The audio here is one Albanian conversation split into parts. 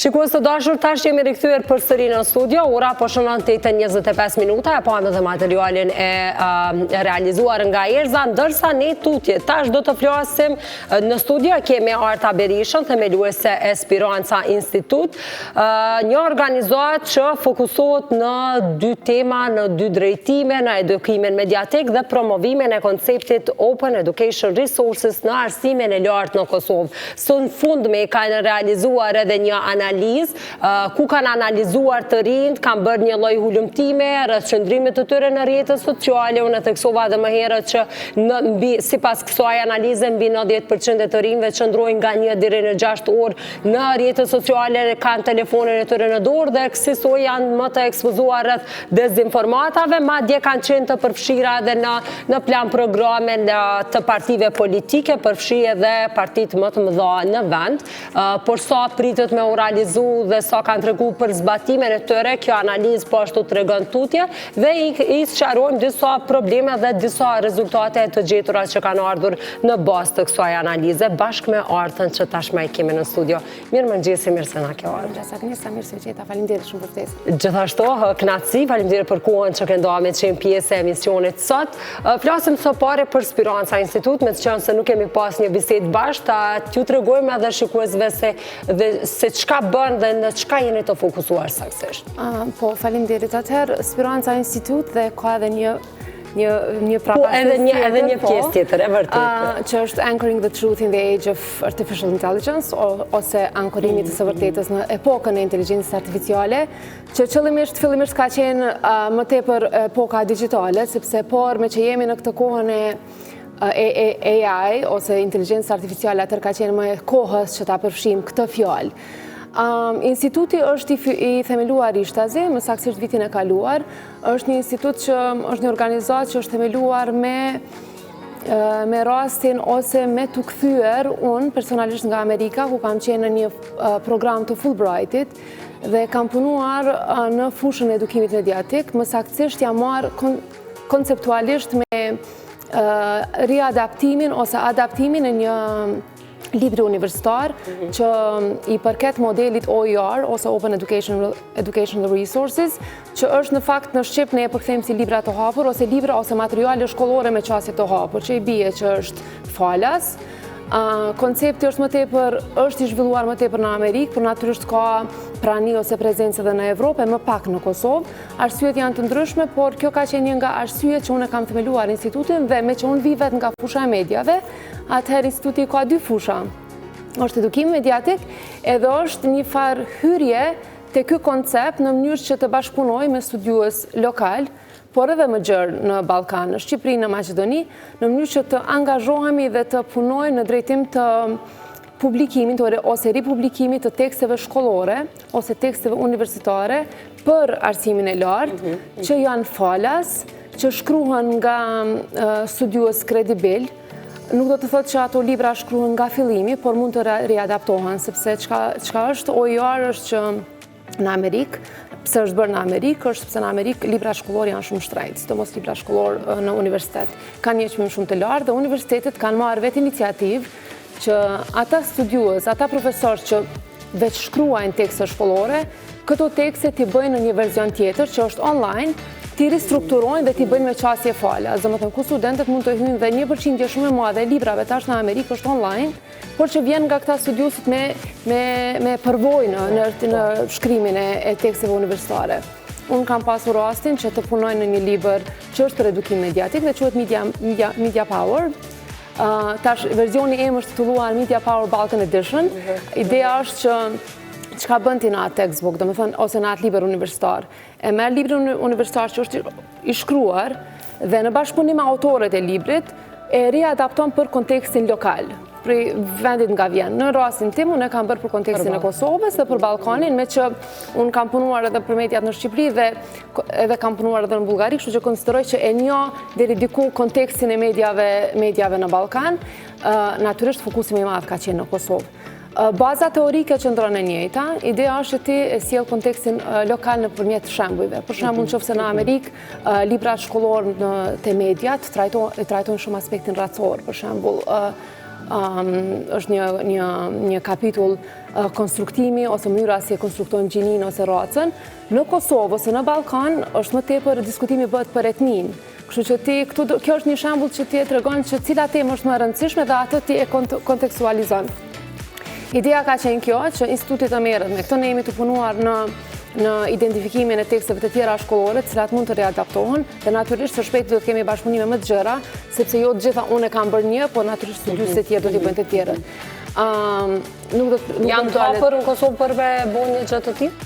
Shikues të dashur, tash jemi rikthyer përsëri në studio. Ora po shënon 8:25 minuta, e pamë edhe materialin e realizuar nga Erza, ndërsa ne tutje tash do të flasim në studio kemi Arta Berishën, themeluese e Spiranca Institut, një organizatë që fokusohet në dy tema, në dy drejtime, në edukimin mediatik dhe promovimin e konceptit Open Education Resources në arsimin e lartë në Kosovë. Së fundmi kanë realizuar edhe një analizë, ku kanë analizuar të rinjtë, kanë bërë një lloj hulumtimi rreth qëndrimit të tyre në rrjetet sociale. Unë e theksova edhe më herët që në mbi sipas kësaj analize mbi 90% e të rinjve qëndrojnë nga 1 deri në 6 orë në rrjetet sociale, kanë telefonin e tyre në dorë dhe kësisoj janë më të ekspozuar rreth dezinformatave, madje kanë qenë të përfshira edhe në në plan programe të partive politike, përfshi edhe partitë më të mëdha në vend, por sa pritet me u realizu dhe sa kanë tregu për zbatimin e tyre, kjo analizë po ashtu tregon tutje dhe i, i sqarojmë disa probleme dhe disa rezultate të gjetura që kanë ardhur në bazë të kësaj analize, bashkë me Artën që tashmë e kemi në studio. Mirëmëngjesi, mirë se na ke ardhur. Mirëmëngjes, Agnesa, mirë se ju gjeta, faleminderit shumë për ftesën. Gjithashtu, kënaqësi, faleminderit për kohën që ke nda me qenë pjesë e emisionit sot. Flasim së pari për Spiranca Institut, meqenëse nuk kemi pas një bisedë bashkë, ta t'ju tregojmë edhe shikuesve se, dhe, se çka bën dhe në çka jeni të fokusuar saktësisht. Po, faleminderit. Atëherë, Spiranca Institut dhe ka edhe një një një po, edhe një edhe një po, pjesë tjetër, e vërtetë. Që është Anchoring the Truth in the Age of Artificial Intelligence ose ankorimi të së vërtetës në epokën e inteligjencës artificiale, që qëllimisht fillimisht ka qenë më tepër epoka digjitale, sepse por me që jemi në këtë kohën e AI ose inteligjencës artificiale, atëherë ka qenë më e kohës që ta përfshijmë këtë fjalë. Instituti është i themeluar rishtazi, më saktësisht vitin e kaluar, është një institut që është një organizatë që është themeluar me me rastin ose me të kthyer unë personalisht nga Amerika, ku kam qenë në një program të Fulbrightit dhe kam punuar në fushën e edukimit mediatik, më saktësisht jam marrë konceptualisht me riadaptimin ose adaptimin e një libri universitar mhm. që i përket modelit OER ose Open Education, Educational Resources, që është në fakt në shqip ne e përkthejmë si libra të hapur ose libra ose materiale shkollore me qasje të hapur, që i bie që është falas. Koncepti është më tepër, është i zhvilluar më tepër në Amerikë, por natyrisht ka prani ose prezencë edhe në Evropë, e më pak në Kosovë. Arsyet janë të ndryshme, por kjo ka qenë një nga arsyet që unë e kam themeluar institutin dhe me që unë vi vetë nga fusha e mediave, atëherë instituti ka dy fusha. Është edukimi mediatik edhe është një farë hyrje te ky koncept në mënyrë që të bashkëpunoj me studiues lokal, por edhe më gjerë në Ballkan, në Shqipëri, në Maqedoni, në mënyrë që të angazhohemi dhe të punojmë në drejtim të publikimit ose ripublikimit të teksteve shkollore ose teksteve universitare për arsimin e lartë, mhm. që janë falas, që shkruhen nga studiues kredibil, nuk do të thotë që ato libra shkruhen nga fillimi, por mund të riadaptohen, sepse çka është OER është që në Amerikë, pse është bërë në Amerikë, është sepse në Amerikë libra shkollor janë shumë shtrejtë, sidomos libra shkollor në universitet. Kanë një çmim shumë të lartë dhe universitetet kanë marrë vetë iniciativë që ata studiues, ata profesor që veç shkruajnë tekste shkollore, këto tekste t'i bëjnë në një verzion tjetër që është online, t'i ristrukturojnë dhe t'i bëjnë me qasje falas. Domethënë, ku studentët mund të hyjnë dhe një përqindje shumë e madhe e librave tash në Amerikë është online, por që vjen nga këta studiuesit me, me, me përvojë në, në, në shkrimin e, e teksteve universitare. Unë kam pasur rastin që të punoj në një libër që është për edukim mediatik dhe quhet Media, Media, Media Power, Tash, verzioni im është titulluar Media Power Balkan Edition. Mhm. Ideja është që çka bën ti në atë textbook, domethënë, ose në atë libër universitar. E merr librin universitar që është i shkruar dhe në bashkëpunim me autorët e librit, e riadapton për kontekstin lokal prej vendit nga vjen. Në rastin tim, unë e kam bërë për kontekstin e Kosovës dhe për Ballkanin, me që unë kam punuar edhe për mediat në Shqipëri dhe edhe kam punuar edhe në Bullgari, kështu që konsideroj që e njoh deri diku kontekstin e mediave, mediave në Ballkan, natyrisht fokusi më i madh ka qenë në Kosovë. Baza teorike qëndron e njëjta, ideja është që ti e sjell kontekstin lokal nëpërmjet shembujve. Për shembull, mhm. qoftë se në Amerikë, librat shkollor në te mediat trajtojnë shumë aspektin racor, për shembull. është një, një, një kapitull konstruktimi ose mënyra si e konstruktojmë gjininë ose racën. Në Kosovë ose në Ballkan është më tepër diskutimi bëhet për etninë. Kështu që ti këtu kjo është një shembull që ti e tregon që cila temë është më e rëndësishme dhe atë ti e kontekstualizon. Ideja ka qenë kjo që instituti të merret me këtë ne jemi tu punuar në në identifikimin e teksteve të tjera shkollore, të cilat mund të readaptohen, dhe natyrisht së shpejti do të kemi bashkëpunime më të gjera, sepse jo të gjitha unë e kam bërë një, por natyrisht studiues të tjerë do t'i bëjnë të tjerët. Nuk do të Janë të hapur në Kosovë për me bo një gjë të tillë?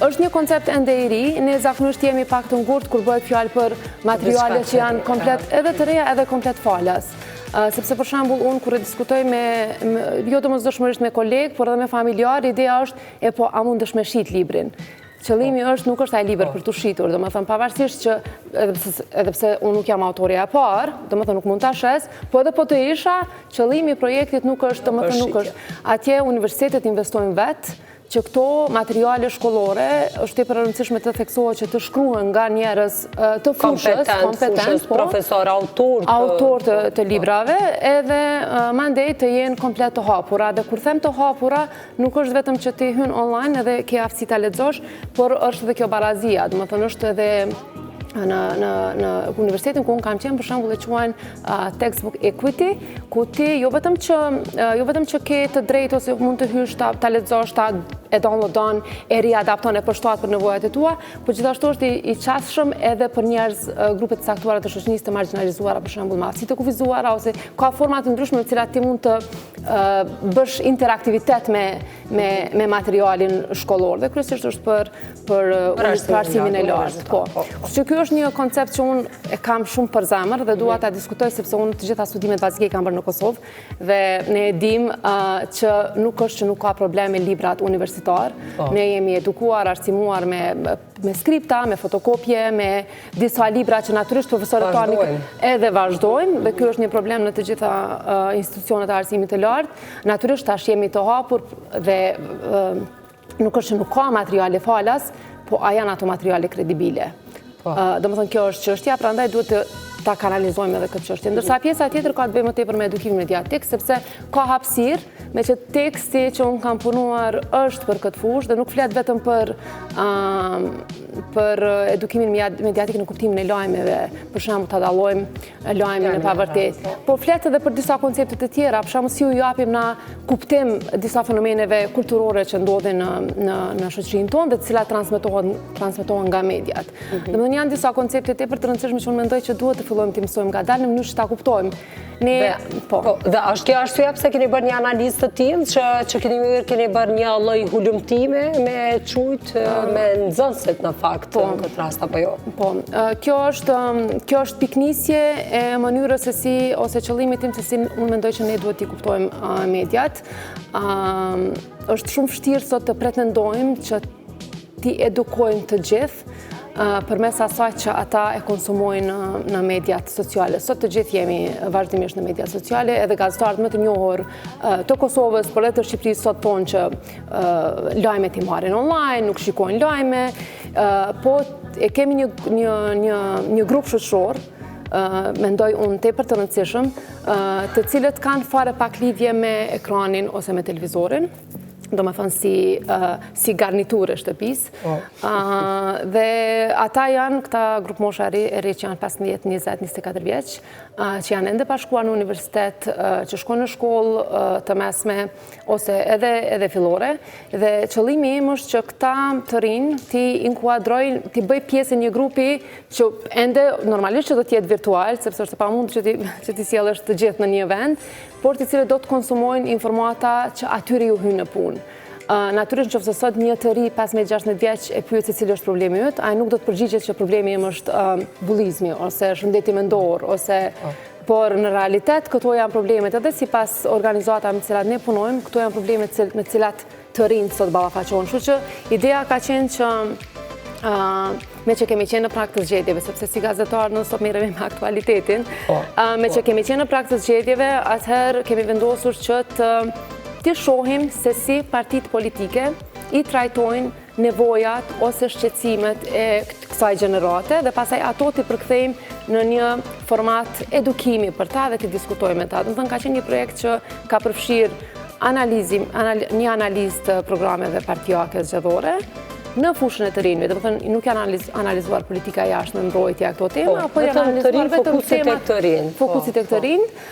Është një koncept ende i ri, ne zakonisht jemi pak të ngurtë kur bëhet fjalë për materiale që janë komplet edhe të reja edhe komplet falas. Sepse për shembull unë kur e diskutoj me jo domosdoshmërisht me kolegë, por edhe me familjarë, ideja është e po a mundesh me shit librin. Qëllimi po. është nuk është ai libër po. për t'u shitur, domethënë pavarësisht që edhe pse edhe pse unë nuk jam autorja e parë, domethënë nuk mund ta shes, po edhe po të isha, qëllimi i projektit nuk është, domethënë nuk është. Atje universitetet investojnë vetë që këto materiale shkollore është tepër e rëndësishme të theksohet që të shkruhen nga njerëz të fushës, kompetent, po, profesor, autor të, autor të, të librave, edhe mandej të jenë komplet të hapura. Dhe kur them të hapura, Nuk është vetëm që ti hyn online edhe ke aftësi ta lexosh, por është edhe kjo barazia, domethënë është edhe në, në, në universitetin ku unë kam qenë, për shembull e quajnë uh, textbook equity, ku ti jo vetëm që, uh, jo vetëm që ke të drejtë ose mund të hysh ta, ta lexosh, ta e downloadon, e riadapton, e përshtat për nevojat e tua, por gjithashtu është i, i qasshëm edhe për njerëz uh, grupe të caktuara të shoqërisë të margjinalizuara, për shembull me aftësi të kufizuara ose ka forma të ndryshme në të cilat ti mund të bësh interaktivitet me, me, me materialin shkollor dhe kryesisht është për, për, për arsimin e lartë. Po. po. Që ky është një koncept që unë e kam shumë për zemër dhe dua ta diskutoj sepse unë të gjitha studimet bazike i kam bërë në Kosovë dhe ne e dim uh, që nuk është që nuk ka problem me librat universitar. Po. Ne jemi edukuar, arsimuar me me skripta, me fotokopje, me disa libra që natyrisht profesorët tanë edhe vazhdojmë, dhe ky është një problem në të gjitha institucionet e arsimit të lartë. Natyrisht tash jemi të hapur dhe nuk është që nuk ka materiale falas, po a janë ato materiale kredibile. Po. Domethënë, kjo është çështja, prandaj duhet të ta kanalizojmë edhe këtë çështje. Ndërsa pjesa tjetër ka të bëjë më tepër me edukimin mediatik, sepse ka hapësirë, Meqë teksti që unë kam punuar është për këtë fushë dhe nuk flet vetëm për, për edukimin mediatik në kuptimin e lajmeve, për shembull ta dallojmë lajmin e pavërtetë. Po. po flet edhe për disa koncepte të tjera, për shembull si u japim na kuptim disa fenomeneve kulturore që ndodhin në, në, në shoqërinë tonë dhe të cilat transmetohen, transmetohen nga mediat. Mm -hmm. Domethënë janë disa koncepte tepër të rëndësishme që unë mendoj që duhet të fillojmë t'i mësojmë ngadalë në mënyrë që ta kuptojmë. Ne, po. po. Dhe është kjo arsyeja pse keni bërë një analizë të tillë që që keni mirë keni bërë një lloj hulumtimi me qujt me nxënësit në fakt po. në këtë rast apo jo. Po. Kjo është kjo është pikënisje e mënyrës se si ose qëllimit tim se si unë mendoj që ne duhet t'i kuptojmë mediat. Është shumë vështirë sot të pretendojmë që t'i edukojmë të gjithë përmes asaj që ata e konsumojnë në mediat sociale. Sot të gjithë jemi vazhdimisht në mediat sociale, edhe gazetarët më të njohur të Kosovës, por edhe të Shqipërisë sot thonë që lajmet i marrin online, nuk shikojnë lajme, po e kemi një, një, një, një grup shoqëror, mendoj unë tepër të rëndësishëm, të cilët kanë fare pak lidhje me ekranin ose me televizorin, domethënë si, si garniturë e shtëpisë. Po. Dhe ata janë, këta grupmosha e re që janë 15, 20, 24 vjeç, që janë ende pa shkuar në universitet, që shkojnë në shkollë të mesme, ose edhe, edhe fillore. Dhe qëllimi im është që këta të rinj t'i inkuadroj, t'i bëj pjesë e një grupi që ende normalisht që do të jetë virtual, sepse është e pamundur që t'i, që t'i sjellësh të gjithë në një vend, por të cilët do të konsumojnë informata që atyre ju hyjnë në punë. Natyrisht në qoftë se sot një të ri 15-16 vjeç e pyet se cili është problemi yt, ai nuk do të përgjigjet që problemi im është bullizmi ose shëndeti mendor ose po. por në realitet këto janë problemet edhe sipas organizatave me të cilat ne punojmë, këto janë problemet me të cilat të rinjtë sot ballafaqohen. Kështu që ideja ka qenë që meqë kemi qenë në prag të zgjedhjeve, sepse si gazetarë non stop merremi me aktualitetin, po, meqë po. kemi qenë në prag të zgjedhjeve, atëherë kemi vendosur që të të shohim se si partitë politike i trajtojnë nevojat ose shqetësimet e kësaj. kësaj gjenerate dhe pastaj ato t'i përkthejmë në një format edukimi për ta dhe t'i diskutojmë me ta. Domethënë, ka qenë një projekt që ka përfshirë analizim, një analizë të programeve partiake zgjedhore, në fushën e të rinjve, domethënë, nuk janë analizuar politika e jashtme, mbrojtja këto tema, po, po janë analizuar vetëm temat, po, fokusi tek të rinjtë,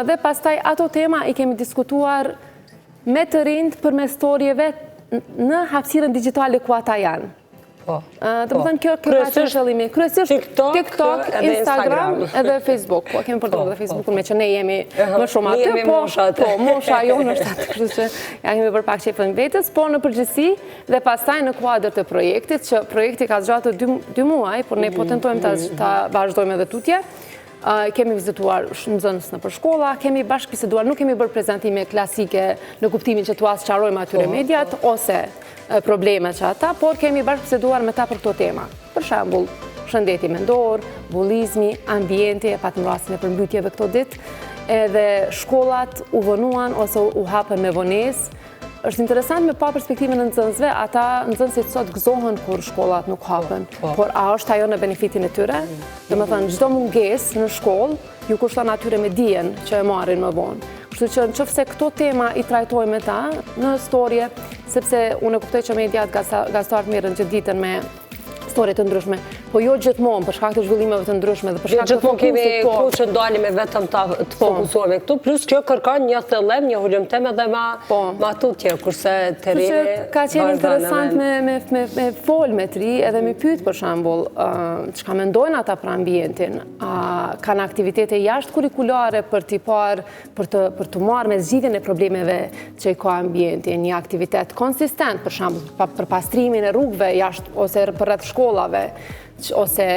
dhe pastaj ato tema i kemi diskutuar me të rinjtë përmes storjeve në hapësirën digjitale ku ata janë. Po. Domethënë, kjo ka qenë qëllimi. Kryesisht TikTok, Instagram edhe Facebook. Po, kemi përdorur edhe Facebookun, meqë ne jemi më shumë aty. Po, po, mosha jonë është aty, kështu që ja kemi bërë pak qejfin vetes, po në përgjithësi dhe pastaj në kuadër të projektit, që projekti ka zgjatur dy muaj, por ne po mhm, tentojmë mhm. ta vazhdojmë edhe tutje. Kemi vizituar nxënës nëpër shkolla, kemi bashkëbiseduar, nuk kemi bërë prezantime klasike në kuptimin që t'ua sqarojmë atyre po, mediat, po. ose problemet që ata, por kemi bashkëbiseduar me ta për këto tema. Për shembull, shëndeti mendor, bullizmi, ambienti, e patëm rastin e përmbytjeve këto ditë, edhe shkollat u vonuan ose u hapën me vonesë. Është interesant me pa perspektivën e nxënësve, ata nxënësit sot gëzohen kur shkollat nuk hapen, po. por a është ajo në benefitin e tyre? Mm. Domethënë, çdo mungesë në shkollë, ju kushton atyre me dijen që e marrin më vonë. Kështu që në qoftë se këto tema i trajtojmë me ta në storje, sepse unë e kuptoj që mediat gazetarët merren gjithë ditën me storje të ndryshme, po jo gjithmonë, për shkak të zhvillimeve të ndryshme dhe për shkak të fokusit. Gjithmonë kemi po. kohë që ndalemi vetëm të po. fokusohemi këtu, plus kjo kërkon një thellim, një hulumtim edhe ma, po. ma tutje, kurse terreni Ka qenë interesant me, me, me, me fol me të ri edhe me pyet për shembull, çka mendojnë ata për ambientin, A kanë aktivitete jashtë kurrikulare për t'i parë, për të, për t'u marrë me zgjidhjen e problemeve që i ka ambienti, një aktivitet konsistent, për shembull, për pastrimin e rrugëve jashtë ose përreth shkollave, ose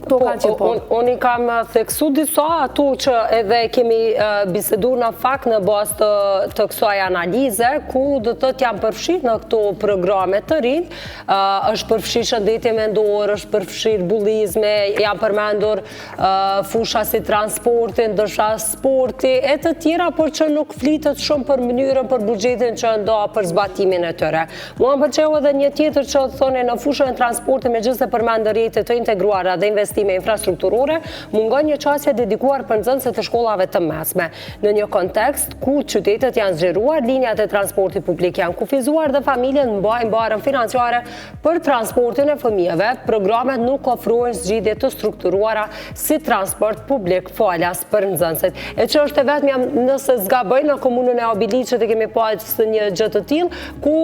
këto po, kanë që po. Unë i kam theksu disa ato që edhe kemi bisedu në fakt në bazë të, të kësaj analize, ku do të thotë janë përfshirë në këto programe të rinjtë, është përfshirë shëndeti mendor, është përfshirë bullizmi, janë përmendur fusha si transporti, ndërsa sporti, e të tjera, por që nuk flitet shumë për mënyrën për buxhetin që nda për zbatimin e tyre. Mua më pëlqeu edhe një tjetër që thonë në fushën e transportit, megjithëse përmend rrjete të integruara dhe investime infrastrukturore, mungon një qasje dedikuar për nxënësit e shkollave të mesme. Në një kontekst ku qytetet janë zgjeruar, linjat e transportit publik janë kufizuar dhe familjet mbajnë barrën financiare për transportin e fëmijëve, programet nuk ofrojnë zgjidhje të strukturuara si transport publik falas për nxënësit. E që është e vetmja nëse s'gaboj në komunën e Obiliqit e kemi pasë një gjë të tillë, ku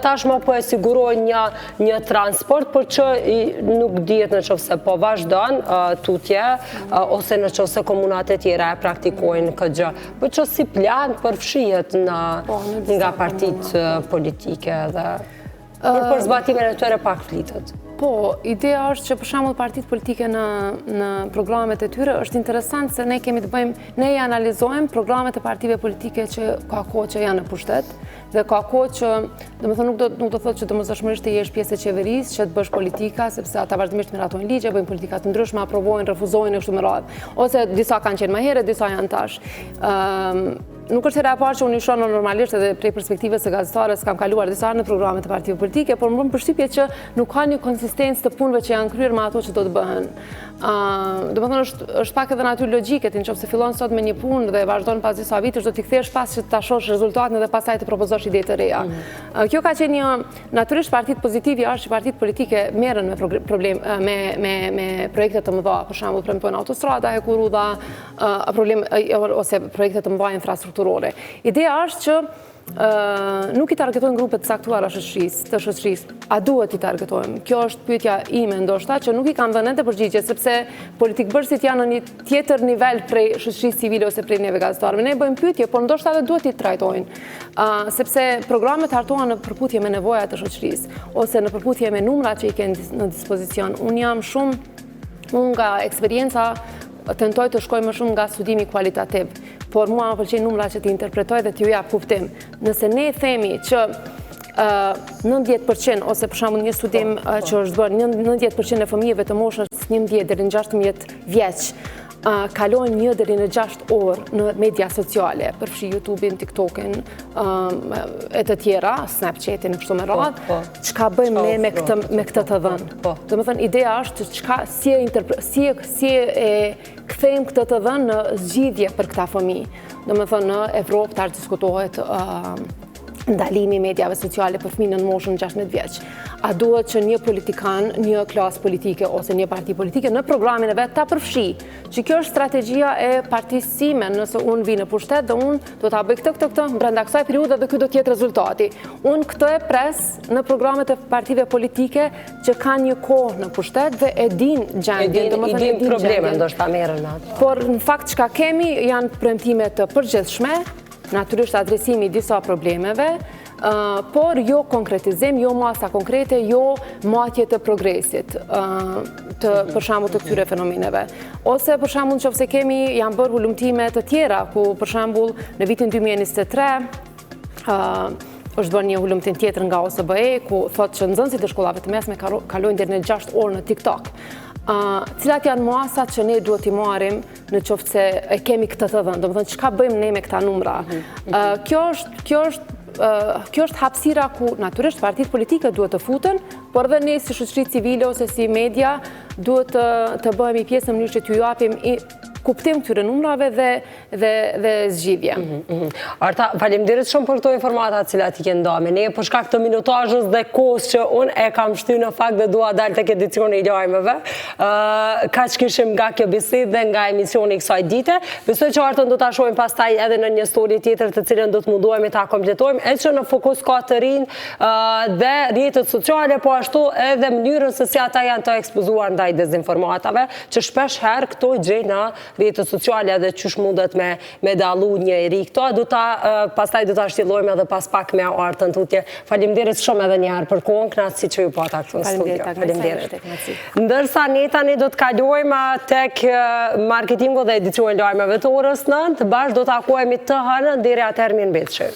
tashmë po e sigurojnë një një transport, por që nuk dihet në qoftë se po vazhdon tutje, ose në qoftë se komunat e tjera e praktikojnë këtë gjë. Po që si plan përfshihet po, nga partitë politike dhe por për zbatimin e tyre pak flitet. Po, ideja është që për shembull partitë politike në, në programet e tyre është interesant se ne kemi të bëjmë, ne i analizojmë programet e partive politike që ka kohë që janë në pushtet, Dhe ka kohë që, domethënë nuk do nuk do thotë që domosdoshmërisht të jesh pjesë e qeverisë, që të bësh politika, sepse ata vazhdimisht miratojnë ligje, bëjnë politika të ndryshme, aprovojnë, refuzojnë e kështu me radhë. Ose disa kanë qenë më herët, disa janë tash. Ëm nuk është hera e parë që unë i shoh normalisht edhe prej perspektivës së gazetares kam kaluar disa herë në programet e partive politike, por më bën përshtypje që nuk ka një konsistencë të punëve që janë kryer me ato që do të bëhen. Domethënë, është, është pak edhe natyrë logjike, ti në qoftë se fillon sot me një punë dhe vazhdon pas disa vitesh, do t'i kthehesh pas që ta shohësh rezultatin dhe pastaj të propozosh ide të reja. Mm. Kjo ka qenë një, natyrisht partitë pozitive është që partitë politike merren me problem, me, me, me projekte të mëdha, për shembull premtojnë autostrada, hekurudha, problem, ose projekte të mëdha infrastrukturore. Ideja është që nuk i targetojnë grupe të caktuara shoqërisë, të shoqërisë. A duhet t'i targetojmë? Kjo është pyetja ime ndoshta që nuk i kam dhënë ende përgjigje sepse politikbërësit janë në një tjetër nivel prej shoqërisë civile ose prej neve gazetarëve. Ne bëjmë pyetje, por ndoshta edhe duhet t'i trajtojnë. sepse programet hartohen në përputhje me nevojat e shoqërisë ose në përputhje me numrat që i ke në dispozicion. Unë jam shumë Unë nga eksperienca tentoj të shkoj më shumë nga studimi kualitativ, por mua më pëlqejnë numrat që t'i interpretoj dhe t'ju jap kuptim. Nëse ne themi që 90% ose për shembull një studim po, po. që është bërë 90% e fëmijëve të moshës 11 deri në 16 vjeç. kalojnë një deri në 6 orë në media sociale, përfshi YouTube-in, TikTok-in, e të tjera, Snapchat-in e kështu me po, radhë, po. çka bëjmë ne me këtë, me këtë të dhënë? Po. Domethënë, ideja është çka, si e, si e, si e kthejmë këtë të dhënë në zgjidhje për këta fëmijë. Domethënë, në Evropë tash diskutohet ndalimi i mediave sociale për fëmijë nën moshën 16 vjeç. A duhet që një politikan, një klasë politike ose një parti politike në programin e vet ta përfshijë? Që kjo është strategjia e partisë sime, nëse unë vi në pushtet dhe unë do ta bëj këtë, këtë, këtë, brenda kësaj periudhe dhe ky do të jetë rezultati. Unë këtë e pres në programet e partive politike që kanë një kohë në pushtet dhe e din gjendjen, domethënë e din problemet, ndoshta merren me ato. Por në fakt çka kemi janë premtime të përgjithshme, natyrisht adresimi i disa problemeve, por jo konkretizim, jo masa konkrete, jo matje të progresit, të për shembull të këtyre fenomeneve. Ose për shembull në qoftë se kemi janë bërë hulumtime të tjera, ku për shembull në vitin 2023 është bërë një hulumtim tjetër nga OSBE, ku thotë që nxënësit e shkollave të mesme kalojnë deri në 6 orë në TikTok. Cilat janë masat që ne duhet t'i marrim në qoftë se e kemi këtë të dhënë, domethënë, çka bëjmë ne me këta numra? Mhm, mhm. Kjo është, kjo është, kjo është hapësira ku natyrisht partitë politike duhet të futen, por edhe ne si shoqëri civile ose si media duhet të, të bëhemi pjesë në mënyrë që t'ju japim kuptim këtyre numrave dhe dhe dhe zgjidhje. Mhm, mhm. Arta, faleminderit shumë për këto informata të cilat i ke nda me ne, për shkak të minutazhës dhe kohës që unë e kam shty në fakt dhe dua dal tek edicioni i lajmeve. Ë kaq kishim nga kjo bisedë dhe nga emisioni i kësaj dite. Besoj që Artën do ta shohim pastaj edhe në një story tjetër të cilën do të mundohemi ta kompletojmë, e që në fokus ka të rinjtë dhe rrjetet sociale, po ashtu edhe mënyrën se si ata janë të ekspozuar ndaj dezinformatave, që shpesh herë këto gjejnë në rrjetet sociale edhe qysh mundet me me dallu një i ri këto, do ta pastaj do ta shtjellojmë edhe pas pak me Artën tutje. Faleminderit shumë edhe një herë për kohën, kënaqësi që ju pata këtu në studio. Faleminderit. Ndërsa ne tani do të kalojmë tek marketingu dhe edicioni i lajmeve të orës 9, bashkë do të takohemi të hënën deri atëherë mirëmbetshi.